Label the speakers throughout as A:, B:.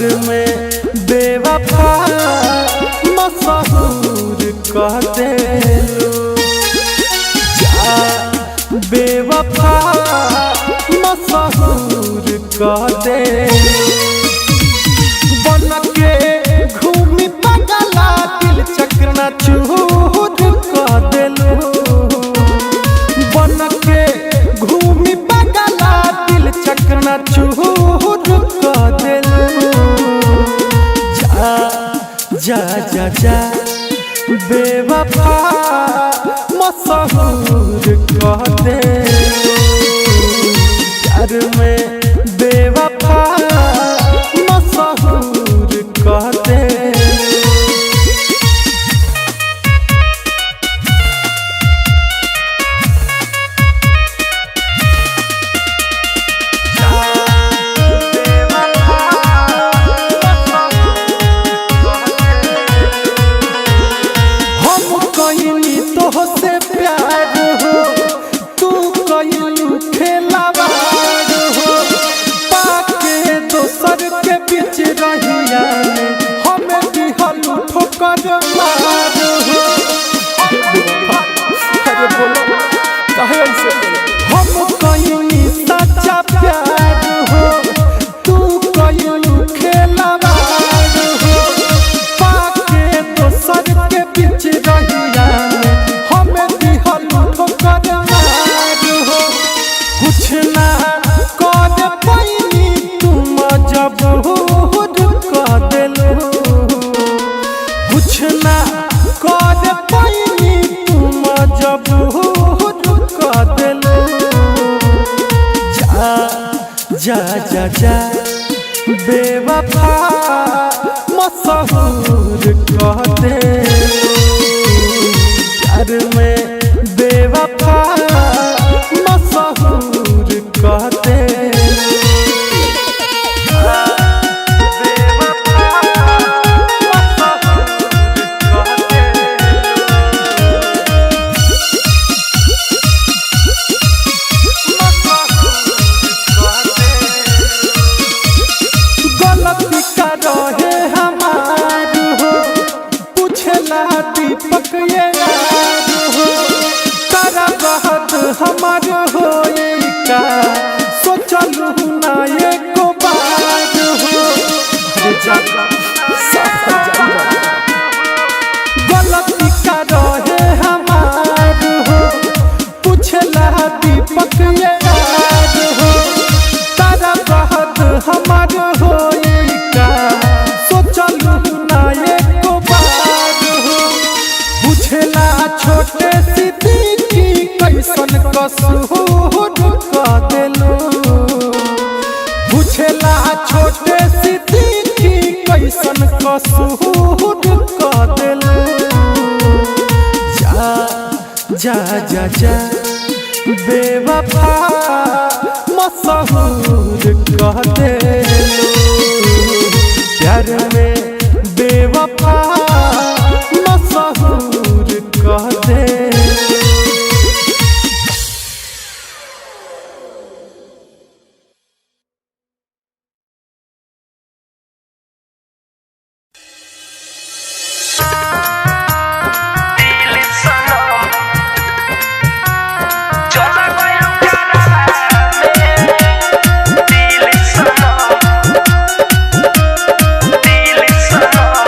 A: प्यार में बेवफा मशहूर कह देलू। जा बेवफा मशहूर कह देलू। बन के घूमी पगला दिल चकना चूर कह देलू। बन के घूमी पगला दिल चकना चूर कह देलू। जा जा जा जा बेवफा मशहूर कह देलू। प्यार में बेवफा मशहूर कह देलू। हम कइनी तोहसे प्यार हो, तू कइलू खेलावार हो। पाके दोसर के बीच रहिया में हमें दिहलू ठोकर मार हो। अरे बोलो काहे ऐसे? हम कइनी सच्चा प्यार हो, तू कइलू खेलावार हो। पाके दोसर के बीच रहिया में हमें दिहलू ठोकर मार हो। कुछ ना कर पैनी तुम मजबूर कह देलू। कुछ ना कर पैनी तुम मजबूर कह देलू। जा जा जा जा बेवफा मशहूर कह देलू। प्यार में बेवफा मशहूर कह देलू। गलती का रहे हमार हो, पूछला दीपक ये यार हो। तारा बात हमार हो का सोचलू ना एको बार हो। अरे जा साफ जा। गलती का रहे हमार हो, पूछला दीपक ये यार हो। तारा बात हमार हो का सोचलू ना एको बार हो। पूछला छोटे सिद्दीकी कैसन कसूर कह देलू। पूछला छोटे सिद्दीकी कैसन कसूर कह देलू। जा जा जा जा बेवफा मशहूर कह देलू। प्यार में बेवफा मशहूर कह देलू।
B: दिल सनम चला गइल करवा में। दिल सनम, दिल सनम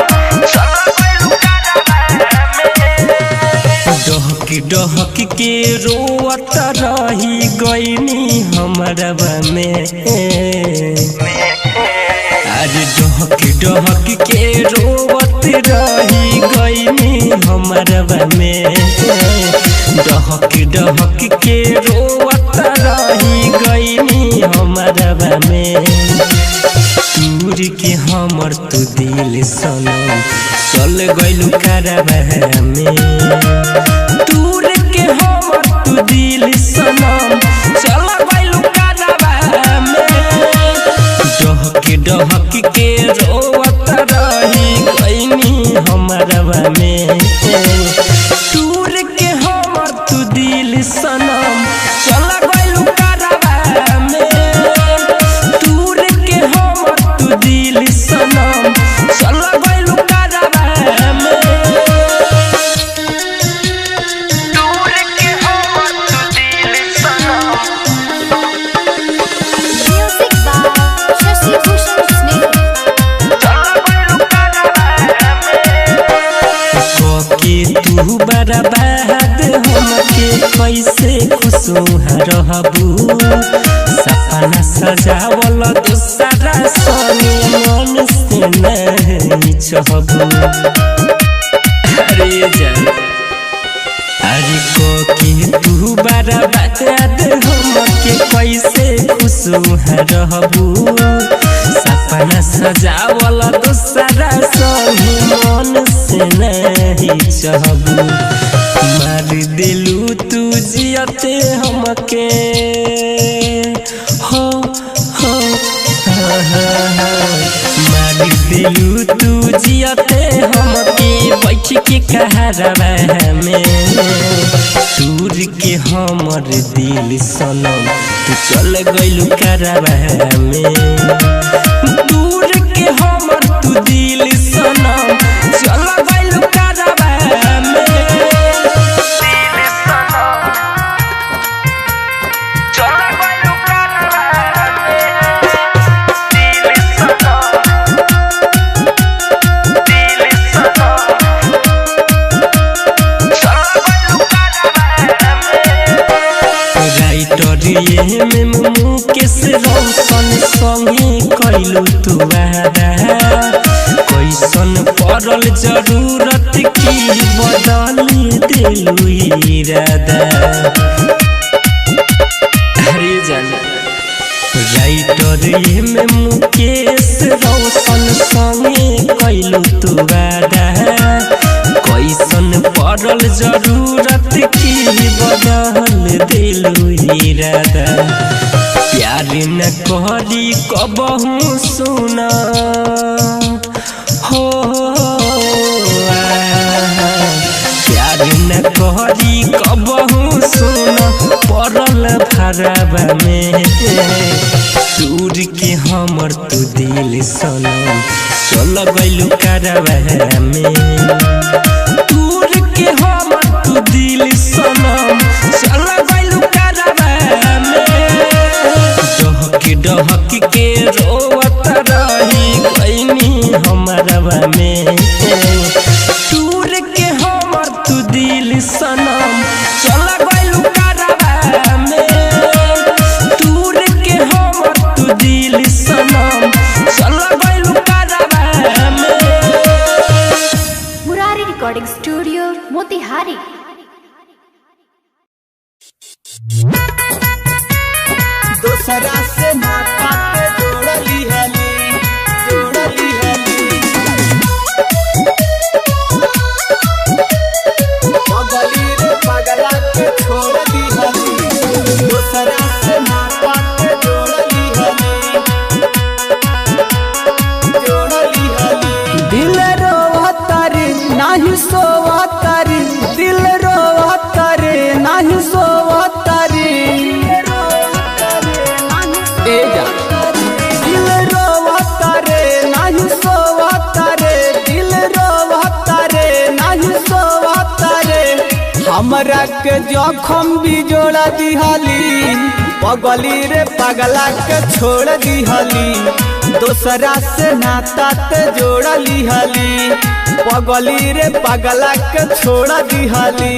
B: चला गइल करवा में।
C: डहक डहक के रोअत रही गईनी हमरवा में। अरे डहक डहक के रोअत रही गईनी हमरवा में। डहक डहक के रोअत रही गईनी हमरवा में। तूर के हमर तू दिल सनम चल गइलू करवा में। तूर के हमर तू दिल सनम चल गइलू करवा में। डहक डहक के रोअत रही गइनी हमरवा में। तूर के हमर तू दिल सनम चल गइलू करवा में। तूर के हमर तू दिल सनम। रहबू। सपना सजावल दूसरा संगे मन से नहीं चहबू। अरे जान अरे कोकी तू बर्बाद हमके कैसे खुश रहबू। सपना सजावल दूसरा संगे मन से नहीं चहबू। मार दिलू तू जियते हमके हो हो मार दिलू तू जियते हमके बैठ के कहरवा में। तूर के हमर दिल सनम तू चल गइलू करवा में। दूर के हमर तू दिल सनम चल गइलू करवा में। राइटर मुकेश रोशन संगे कैलू तू वादा। कैसन पड़ल जरूरत की बदल दिलू इरादा। अरे जाना राइटर में मुकेश रोशन संगे कैलू तू वादा। कैसन पड़ल जरूरत की बदल दिलू इरादा। प्यार न करी कबहू सुना हो प्यार न करी कबहू सुना पड़ल भरावा में। तूर के हमर तू दिल सनम चल गइलू करवा में। तूर के हमर तू दिल सनम चल गइलू करवा में। डहक डहक के रोवत रही गइनी हमरवा में। तूर के हमर तू दिल सनम चल गइलू करवा में। तूर के हमर तू दिल सनम चल गइलू करवा में।
D: Murari recording studio Motihari.
E: दोसरा से नाता के जोड़ली हली जोड़ली हली पगली रे पगला के छोड़ दी हली। दोसरा से नाता के जोड़ली हली जोड़ली हली। दिल रोवतारी नाही सोवतारी दिल रोवतारी नाही सोवतारी दिल रोवतारे नाही सोवतारे दिल रोवतारे नाही सोवतारे। हमरा के जखम भी जोड़ा दिहली पगली रे पगला के छोड़ दिहली। दोसरा से नाता ते जोड़ लिहली पगली रे पगला के छोड़ दिहली।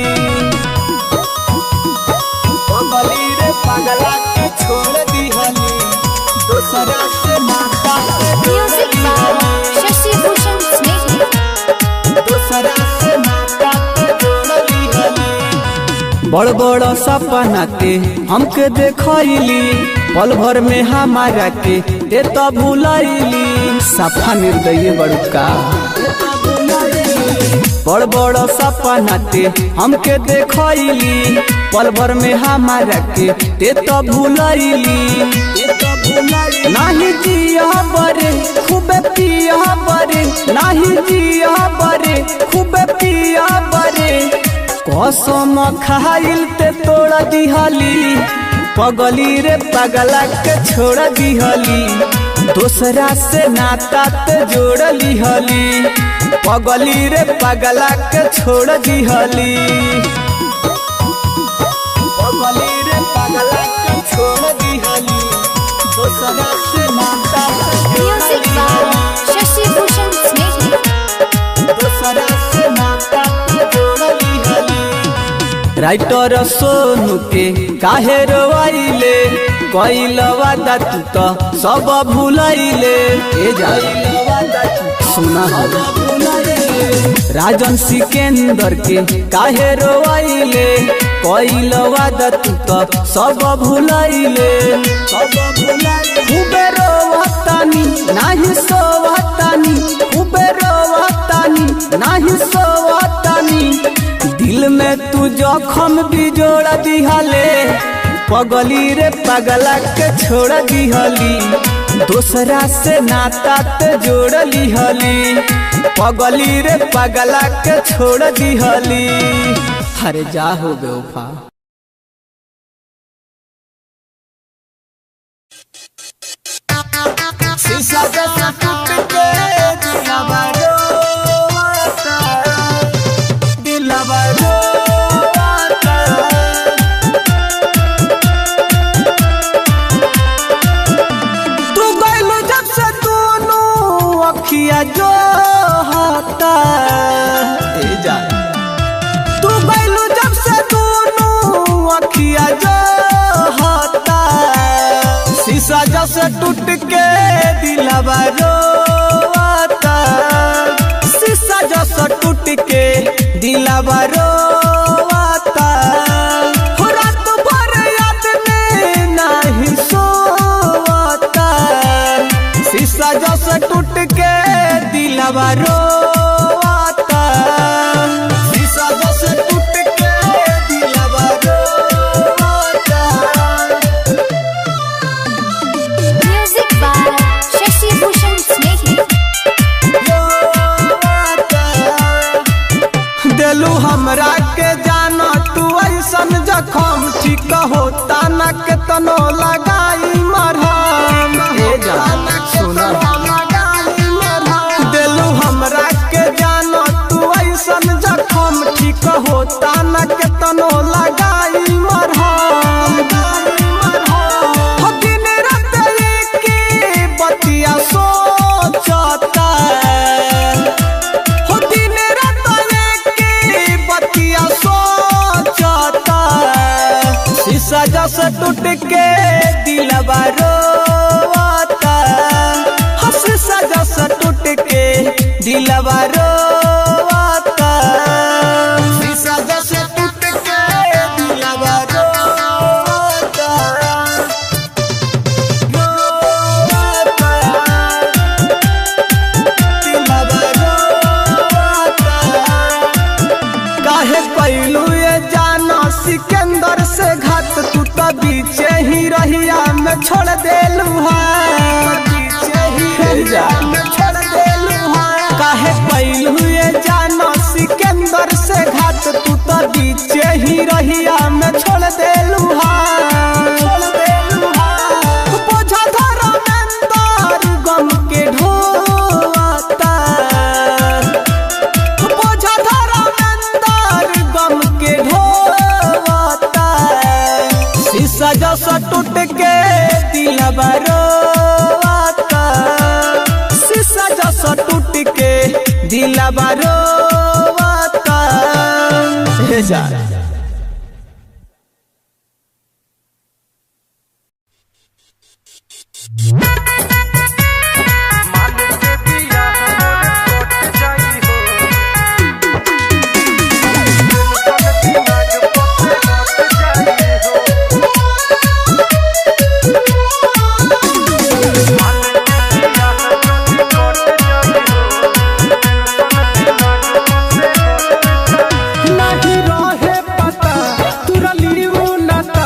E: पगली रे पगला के छोड़ दिहली दोसरा से नाता ते जोड़
D: म्यूजिक बाय
E: लिहली
D: शशि भूषण स्नेही।
E: दोसरा से नाता ते जोड़ लिहली। बड़ बड़ सपना ते हमके देखैली पल भर में हमारा के ते तो भुलैली। सफा निर्दयी बड़का बड़ बड़ सपना ते हमके देखैली पल भर में हमारा के ते तो भुलैली। नाही जिया बरे खूबे पिया बरे नाही जिया बरे खूबे पिया बरे। कसम खाइल ते तोड़ दिहली पगली रे पगला के छोड़ दिहली। दोसरा से नाता ते जोड़ लिहली पगली रे पगला के छोड़ दिहली। पगली रे पगला के छोड़ दिहली दोसरा से नाता ते जोड़
D: म्यूजिक बाय
E: लिहली
D: शशि भूषण स्नेही।
E: दोसरा से नाता ते जोड़ लिहली। राइटर सोनू के काहे रोवाइले, कइल वादा तू तो सब भुलाइले। ए जा सुना हो, राजन सिकंदर के काहे रोवाइले, कइल वादा तू तो सब भुलाइले। खूबे रोवतानी नाही सोवतानी, खूबे रोवतानी नाही सोवतानी, दिल में तू जखम बिजोड़ दिहले, पगली रे पगला के छोड़ दिहली, दोसरा से नाता ते जोड़ लिहली, पगली रे पगला के छोड़ दिहली। हरे जा हो बेवफा। शीशा जैसा टूट के दिलवा रोता, दिलवा रोता। तू गइल जब से दोनों अखिया जो होता, ए जा। तू गइल जब से दोनों अखिया जो होता, शीशा जैसे टूट के दिलवा रोता, शीशा जैसे टूट के दिलवा रोता। हो रात भर याद में नहीं सोता, शीशा जैसे टूट के दिलवा रोता, शीशा जैसे टूट के दिलवा रोता।
D: Music by Shashi Bhushan Snehi.
E: देलू हमरा के जाना तू ऐसन जखम, ठीक होता न केतनो लगाई मरहम। ए जान सुना, देलू हमरा के जाना तू ऐसन जखम, ठीक होता न केतनो लगाई मरहम। हो दिन रात एके बतिया सोचता, हो दिन रात एके बतिया सोचता, शीशा जैसे टूट के दिलवा रोता, हो शीशा जैसे टूट के दिलवा रोता, शीशा जैसे टूट के दिलवा रोता, रोता, दिलवा रोता। काहे कैलू ये जाना सिकंदर से घात, तू तो बीचे ही रहिया में छोड़ देलू है, बीचे ही रहिया में छोड़ देलू है। काहे कैलू ये जाना सिकंदर से घात, तू तो बीचे ही रहिया में छोड़ देलू है, छोड़ देलू है। बोझा धर्मेंद्र गम के ढोता, बोझा धर्मेंद्र गम के ढोता, शीशा जैसा टूट के दिलवा रोता, शीशा जैसा टूट के दिलवा रोता। हे जा।
A: नहीं रहे पता तुरली उ नाता,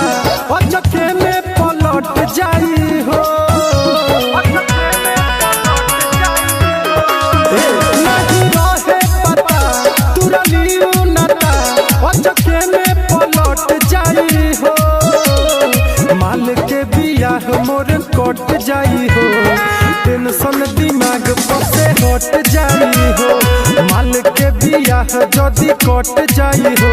A: अचके में पलट जाई हो। ए, नहीं रहे पता तुरली उ नाता, अचके में पलट जाई हो। माल के बियाह मोर कट जाई हो, टेंशन दिमाग पर से हट जाई हो। माल के बियाह जदी कट जाई हो,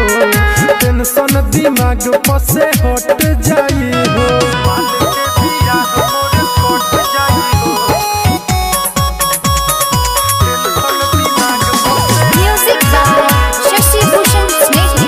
A: टेंशन दिमाग पर से हट जाई हो। माल के बियाह मोर कट जाई हो, टेंशन दिमाग पर से
D: Music by Shashi Bhushan Snehi.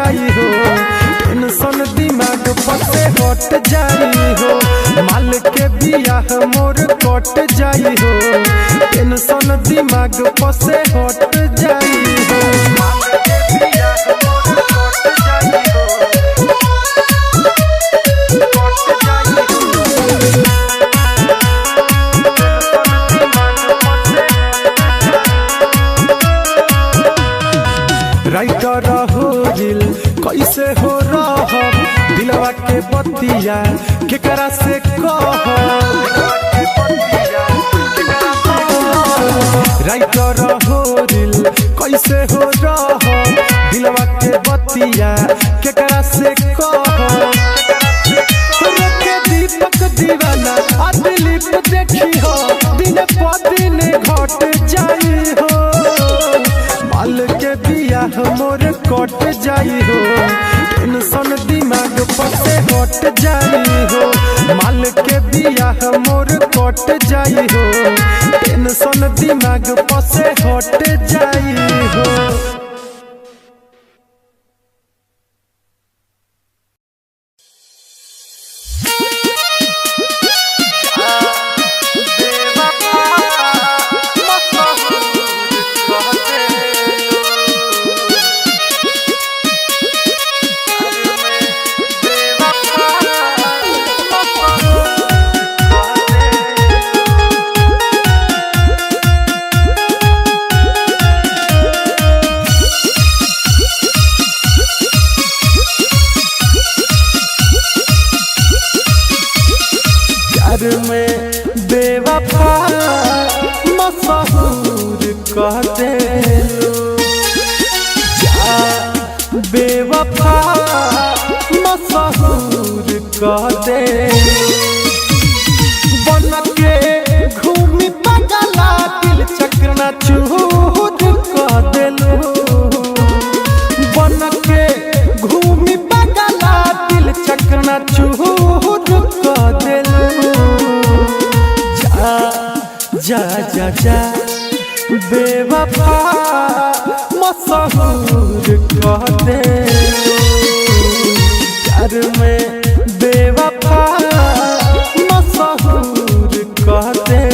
A: जाई हो, टेंशन दिमाग पर से हट जाई हो। माल के बियाह मोर कट जाई हो, टेंशन दिमाग पर से हट जाई हो। माल के बियाह मोर कट जाई हो, कट जाई हो। राइटर हो दिल कैसे हो रह, दिलवा के बतिया केकरा से कह। राइटर हो दिल कैसे हो रह, दिलवा के बतिया केकरा से कह। रोके दीपक दीवाना आ दिलीप देखी हो, दिन प दिन घट जाई हो। माल के बियाह मोर कट जाई हो, टेंशन दिमाग पर से हट जाई हो। माल के बियाह मोर कट जाई हो, टेंशन दिमाग पर से हट जाई हो। प्यार में बेवफा मशहूर कहते जा, बेवफा मशहूर कहते। बन के घूमी बगला दिल चकना चूर कह देलू। बन के घूमी बगला दिल चकना चूर कह देलू। जा जा जा जा बेवफा मशहूर कह दे। प्यार में बेवफा मशहूर कह दे।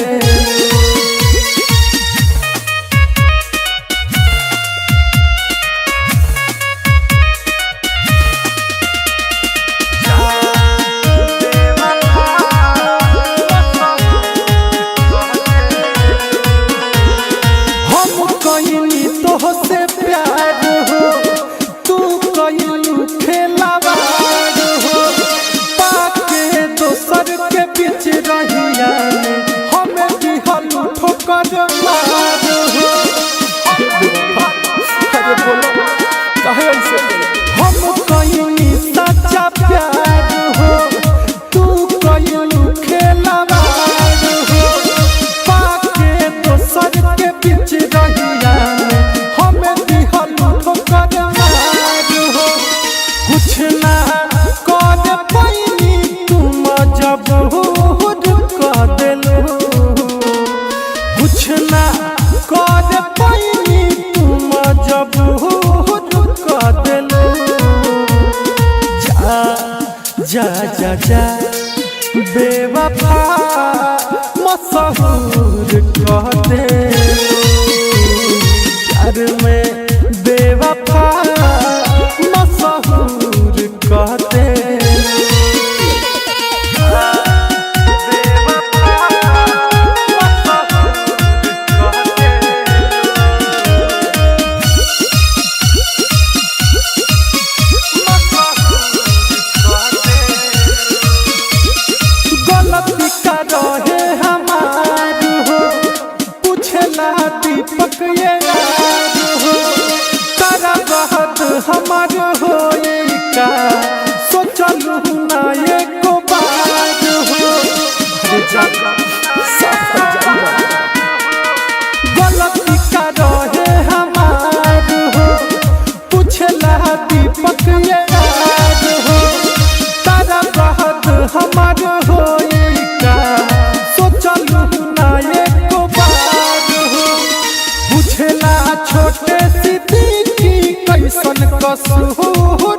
A: हम कहीं तोह से प्यार हो, तू कहीं खेलावार हो। पाके दोसर के बीच रहिया में हमें दिहल ठोकर मार हो। अरे बोलो काहे ऐसे? हम कहीं सच्चा प्यार हो, तू कहीं खेलावार हो। पाके दोसर के बीच रहिया में हमें दिहल ठोकर मार हो। कुछ ना कर पैनी तुम मजबूर कर देलू। कुछ ना कर पैनी तुम मजबूर कर देलू। जा जा जा जा बेवफा मशहूर कह दे। प्यार में बेवफा मशहूर कह दे। गलती का रहे हमार हो, पूछला दीपक ये यार हो। तारा बहुत हमार हो का सोचलू ना एको बार हो। अरे जा साफ कर जा। गलती का रहे हमार हो, पूछला दीपक ये यार हो। तारा बहुत हमार हो का सोचलू ना एको बार हो। पूछला छोटे सिद्दीकी कैसन कसूर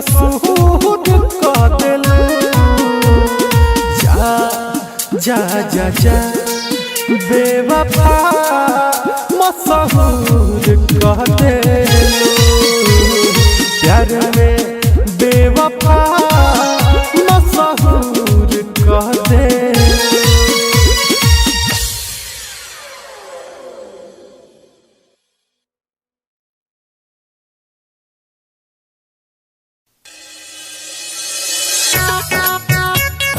A: कसूर क देलू। जा जा जा जा बेवफा मशहूर कह देलू, प्यार में बेवफा मशहूर कह देलू।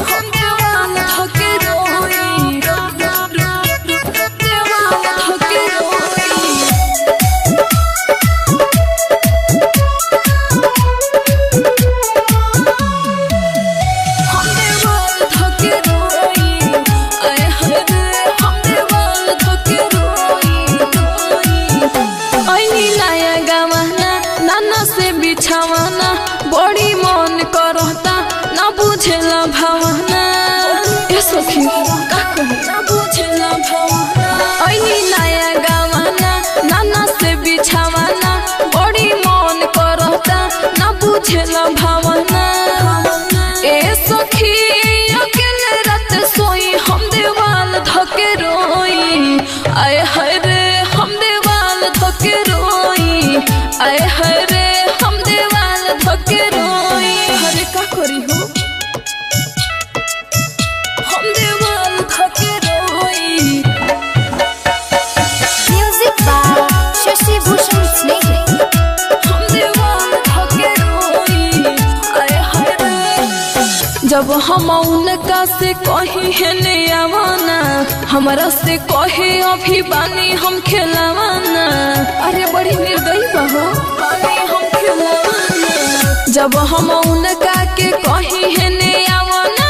F: हम देवाल धके रोई, देवाल धके रोई। हम देवाल धके रोई, आए हाय रे, हम देवाल धके रोई, रोई। ऐनी नया गवाना, नाना से बिछावाना, बड़ी मन करता ना बुझेला भावना। ए सखी का कही ना बुझेला भावना। ऐनी नया गवाना, नाना से बिछावाना, बड़ी मन करता ना बुझेला भावना। ए सखी अकेले रात सोई, हम देवाल धके रोई, आए हाय रे, हम देवाल धके रोई, आए हाय रे, हम देवाल धके रोई। अरे का करी हो, हम देवाल धके रोई।
D: Music by Shashi Bhushan Snehi.
F: हम देवाल धके रोई, आए हाय रे। जब हम उनका से कही है ने आवाना, हमरा से कहे अभी बानी हम खेलावाना। अरे बड़ी निर्दयी बहो, बानी हम खेलावाना। जब हम उनका के कही है ने आवाना,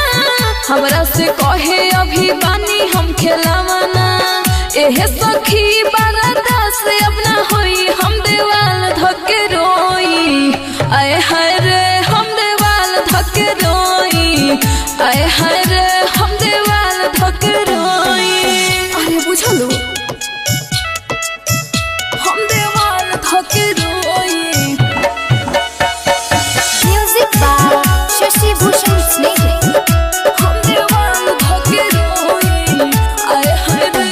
F: हमरा से कहे अभी बानी हम खेलावाना। एहे सखी बारात से अब ना होई, हम देवाल धके रोई, आए हाय रे, हम देवाल धके रोई, आए हाय रे, हम देवाल धके रोई। अरे बुझलो, हम देवाल धके रोई।
D: Music by Shashi Bhushan Snehi.
F: हम देवाल धके रोई, आए हाय रे।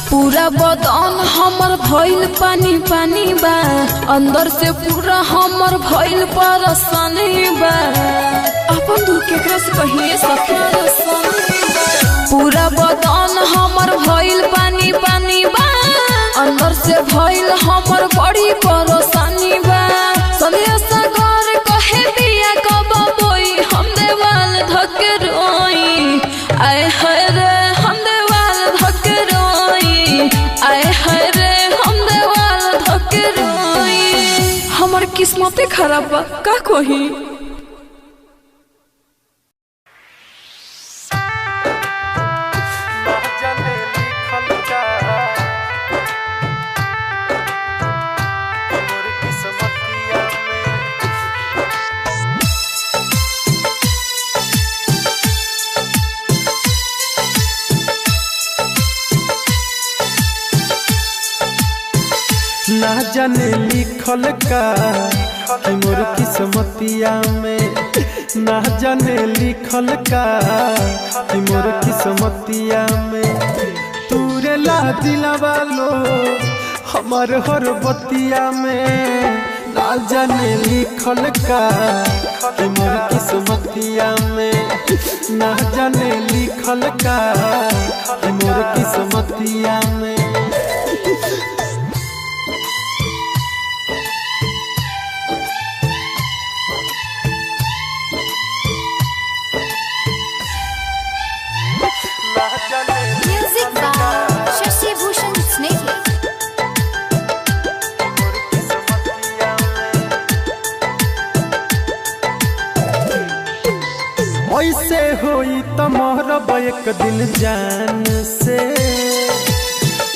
F: पूरा बदन हमर भइल पानी पानी बा, अंदर से पूरा हमर भइल परेशानी बा। अपन दुख केकरा से कहिए सखी। पूरा बदन हमर भइल पानी पानी बा, अंदर से भइल हमर बड़ी परेशानी बा। संध्या सागर कहे बिया कब बोई, हम देवाल धके रोई, आए हाय रे, हम देवाल धके रोई, आए हाय रे, हम देवाल धके रोई। हमर किस्मते खराब बा, का कही।
A: जाने लिखल का मोर किस्मतिया में। ना जाने लिखल का कि मोर किस्मतिया में, ना जाने लिखल का कि मोर किस्मतिया में। तूरे ला दिलवा लो हमार हर बतिया में, ना जाने लिखल का कि मोर किस्मतिया में, ना जाने लिखल का कि मोर किस्मतिया में।
D: Music by Shashi Bhushan Snehi.
A: ऐसे होई त मरब एक दिन जान से,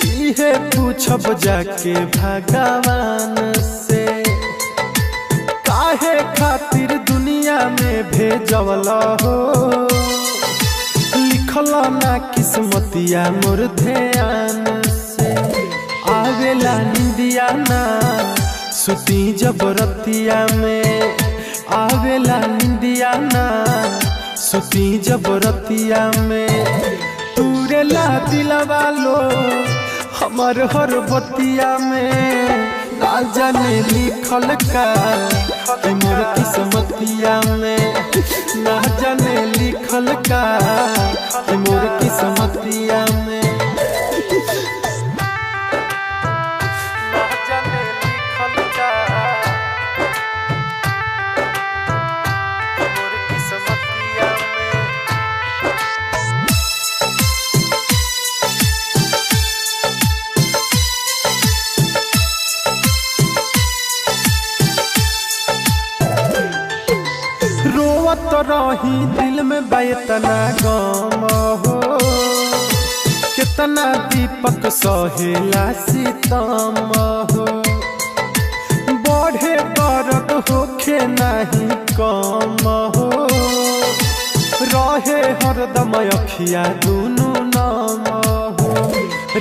A: इहे पूछब जाके भगवान से। काहे खातिर दुनिया में भेजवल हो, लिखल ना किस्मतिया मोर ध्यान से। आवेला निंदिया ना सुती जब रतिया में, आवेला निंदिया ना सुती जब रतिया में तुरेला दिलवा लो हमर हर बतिया में ना जाने लिखल का कि मोर किस्मतिया में ना जाने लिखल का कि मोर किस्मतिया में ना जाने लिखल का कि मोर किस्मतिया में। रोवत रही दिल में बेतना गम हो कितना दीपक सहेला सीतम हो बढ़े दर्द होखे नहीं कम हो रहे हरदम अखिया दुनू नम हो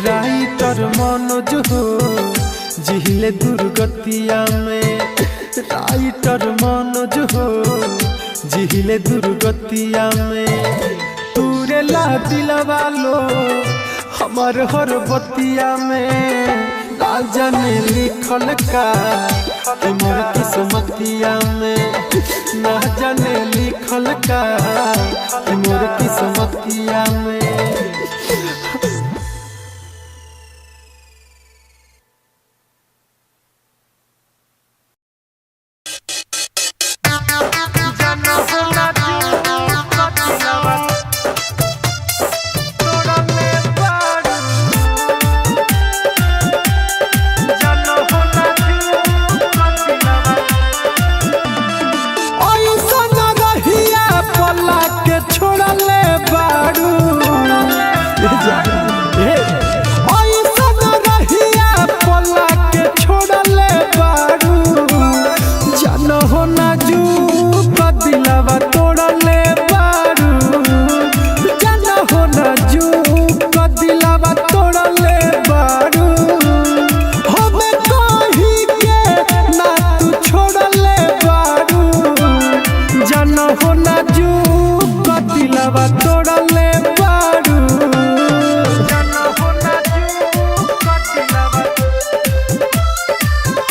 A: राइटर मनोज हो जिहिले दुर्गतिया में राइटर मनोज हो जिहिले दुर्गतिया में तुरेला दिलवा लो हमर हर बतिया में ना जाने लिखल का कि मोर किस्मतिया में ना जाने लिखल का कि मोर किस्मतिया में। ऐसन रहिया पला के छोड़ले बारू ऐसन रहिया पला के छोड़ले बारू जान हो ना जू दिलवा तोड़ले बारू जान हो ना जू दिलवा तोड़ले बारू हमें कहीं के ना तू छोड़ले बारू जान हो ना जू दिलवा तोड़ले बारू जान हो ना जू दिलवा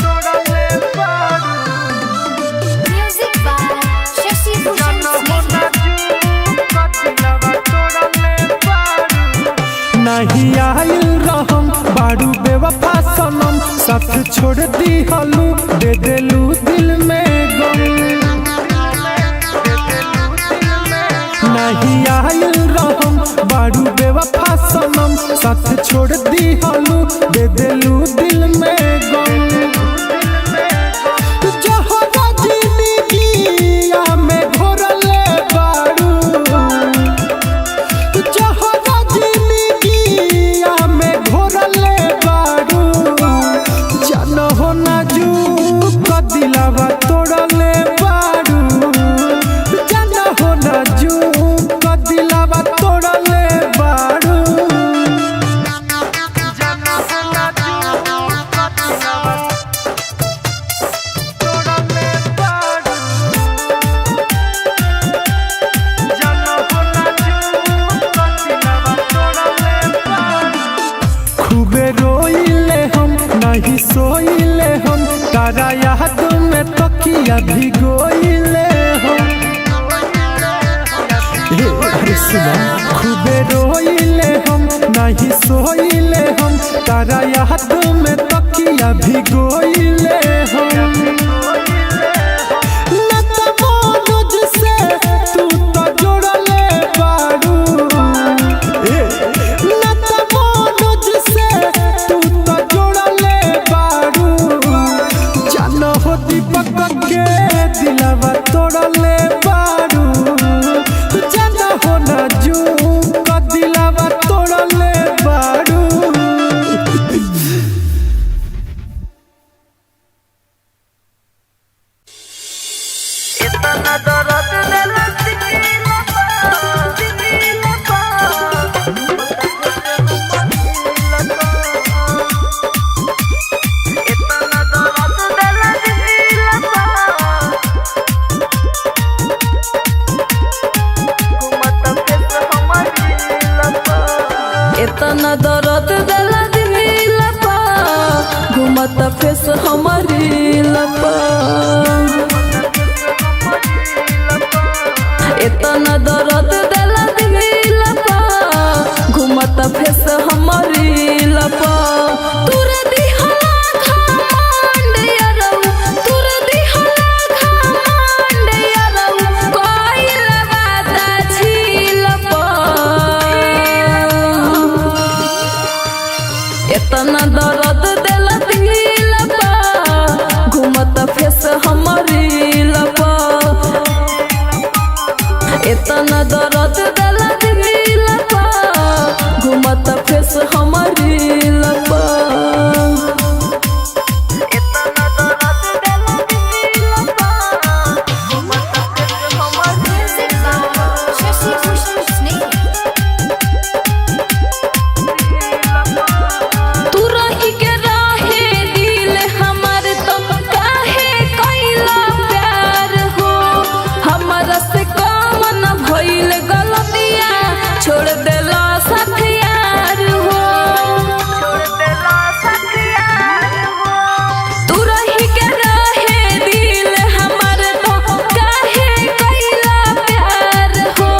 A: तोड़ले बारू
D: Music by Shashi Bhushan Snehi.
A: नहीं आइल रहम बारू बेवफा सनम साथ छोड़ दी हलू दे देलू दिल में गम नहीं आइल रहम बारू बेवफा सनम साथ छोड़ दी हलू दे देलू दिल में गम जहरा जिंदगिया में घोरले बारू जहरा जिंदगिया में घोरले बारू जान हो ना जू दिलवा तोड़ले बारू जान हो ना जू दिलवा तोड़ले बारू जान हो ना जू दिलवा तोड़ले बारू खूबे रोइले हम नहीं सोइले हम तारा याद में तकिया भिगोइले हम ए, अरे सुना खूबे रोइले हम नहीं सोइले हम तारा याद में तकिया भिगोइले हम न त मनोज से तू तो जोड़ले बारू ए, न त मनोज से तू तो जोड़ले बारू जान हो दीपक के दिलवा तोड़ले बारू जान हो ना जू दिलवा तोड़ले बारू।
F: इतना दर्द देला दिल पा, घूमत फेस हमारी लपा। इतना दर्द देला दिल पा, घूमत फेस हमारी लपा।
D: Music by Shashi Bhushan Sneh.
F: तू रही के राहे दिल हमर तो काहे कैला प्यार हो, हमरा से कौन भइल गलतिया छोड़ देला साथ यार हो। तू रही के राहे दिल हमर तो काहे कैला प्यार हो,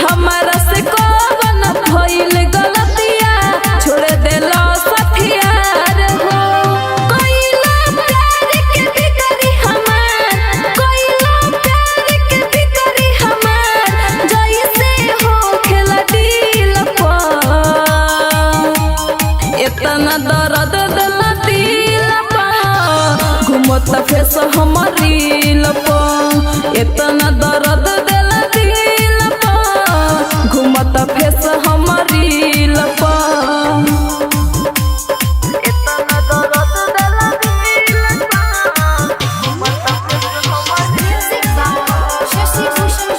F: हमरा से कौन भइल गलतिया छोड़ देला साथियार हो। कोइला प्यार के बिकरी हमार, कोइला प्यार के बिकरी हमार, जैसे हो खेला दिल पर। इतना दर्द देला दिल पा, घूमत फेस हमारी लपा। इतना दर्द देला दिल पा, घूमत फेस हमारी लपा।
D: Music by Shashi Bhushan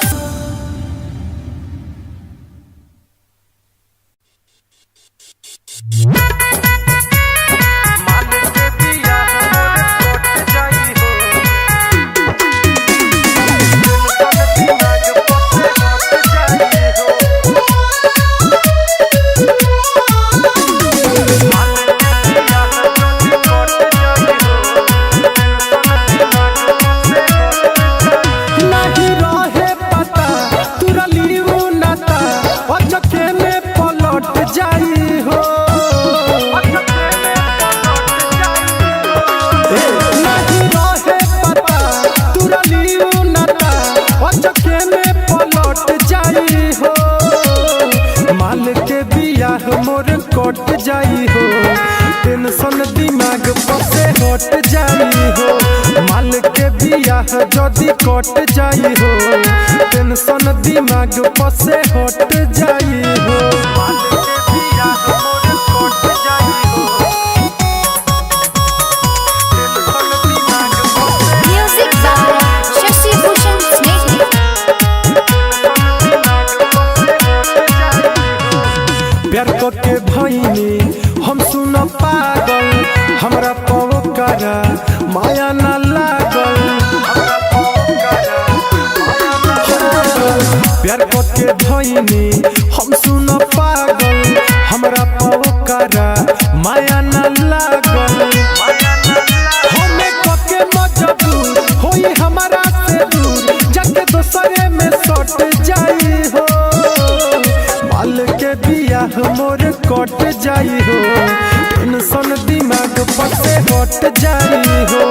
A: नहीं रहे पता तुरली नाता अचके में पलट जाई हो। ए, नहीं रहे पता तुरली नाता अचके में पलट जाई हो। माल के बियाह मोर कट जाई हो, टेंशन दिमाग पर से हट जाई हो। माल के बियाह जदी कट जाई हो, टेंशन दिमाग पर से हट जाई हो। माल के बियाह मोर कट जाई हो, टेंशन दिमाग पर से
D: Music by Shashi Bhushan Sneh.
A: प्यार के भैनी हम सुन पागल, हमरा पवकरा माया ना लागल। प्यार के भैनी हम सुन पागल, हमरा पवकरा माया ना लागल। हमें कके मजबूर होई हमारा से दूर, जाके दोसरे में सट जाई हो। माल के बियाह मोर कट जाई हो, टेंशन दिमाग पर से हट जाई हो।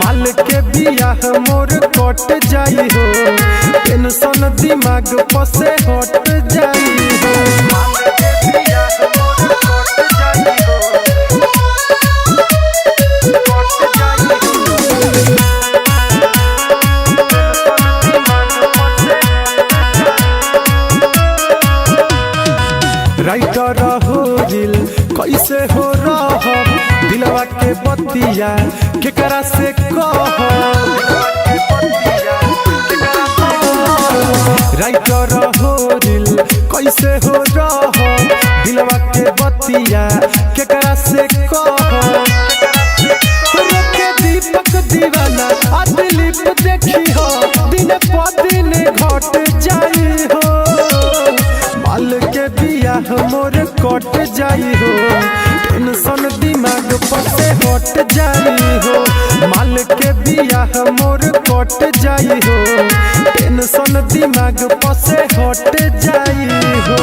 A: माल के बियाह मोर कट जाई हो, टेंशन दिमाग पर से हट जाई हो। माल के बियाह मोर कट जाई हो, कट जाई हो। राइटर हो दिल कैसे हो रह, दिलवा के बतिया केकरा से कह। राइटर हो दिल कैसे हो रह, दिलवा के बतिया केकरा से कह। रोके दीपक दीवाना आ दिलीप देखी हो, दिन प दिन घट जाई हो। माल के बियाह मोर कट जाई हो, टेंशन दिमाग पर से हट जाई हो। माल के बियाह मोर कट जाई हो, टेंशन दिमाग पर से हट जाई हो।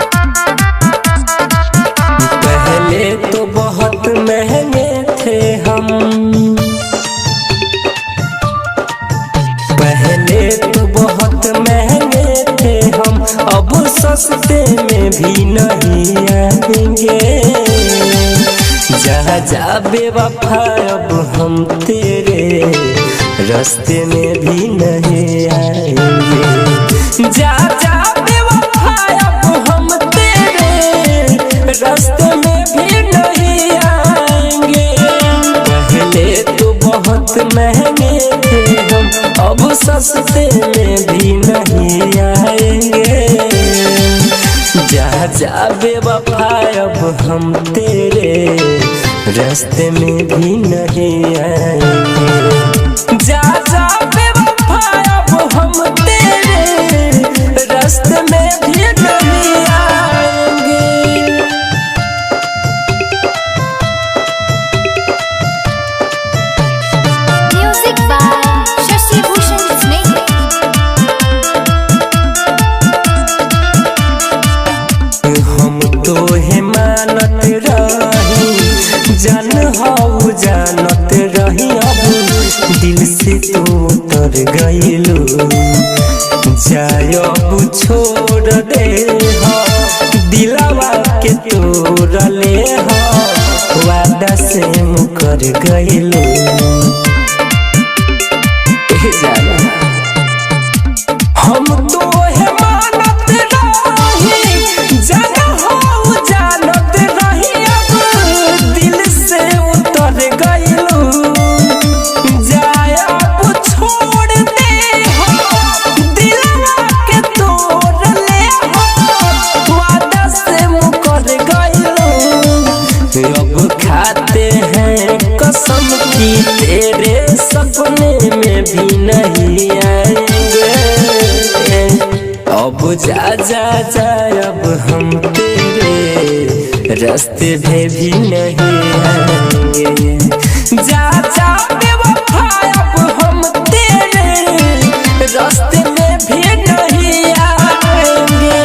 B: Thank
C: भी नहीं आएंगे। जा जा बेवफा अब हम तेरे रास्ते में भी नहीं आएंगे। जा जा बेवफा अब हम तेरे रास्ते में भी नहीं आएंगे। पहले तो बहुत महंगे थे हम, अब सस्ते में भी नहीं आएंगे। जा जा बेवफा अब हम तेरे रास्ते में भी नहीं आएंगे। जा जा बेवफा अब हम तेरे रास्ते में भी नहीं आएंगे।
D: Music by Shashi Bhushan Snehal.
C: हम तो हे मानत रही, जान हऊ जानत रही, अब दिल से तो उतर गईलू। जाय अब छोड़ दे हो, दिलावा के तोड़ ले हो, वादा से मुकर गईलू। हम तो हे मानत रही, जान हो जानत रही, अब दिल से उतर गईलू। जाय अब छोड़ दे हो, दिलवा के तोड़ ले हो, वादा से मुकर गईलू। अब खाते हैं कसम की तेरे सपने में भी नहीं आएंगे। अब जा जा जा अब हम तेरे रास्ते में भी नहीं आएंगे। जा जा बेवफा अब हम तेरे रास्ते में भी नहीं आएंगे।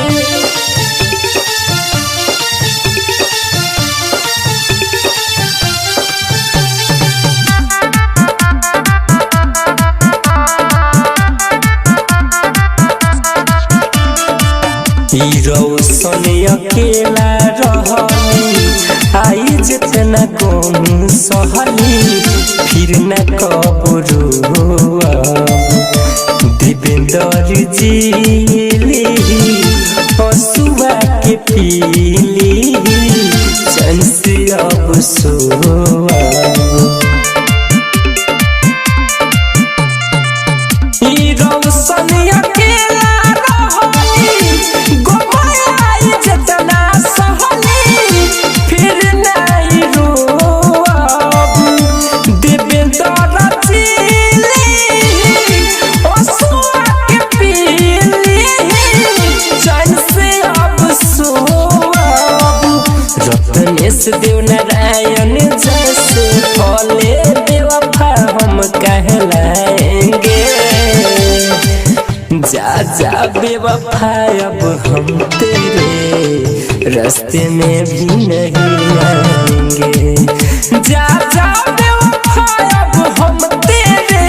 C: रोशन अकेला रहली, आई जितना कम सहली, फिर न कबरू देवेंद्र जी पशुआ के पीली, चैन से अब सोआ। रोशन अकेला रहली, गोमाई जितना सहली, फिर नहीं रोअब। देवेंद्र जीली, ओसुआ के पीली, चैन से अब सोअब। रत्नेश देव नारायण जैसे फले बेवफा हम कहलाएंगे। जा जा बेवफा अब हम तेरे रास्ते में भी नहीं आएंगे। जा जा बेवफा अब हम तेरे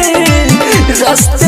C: रास्ते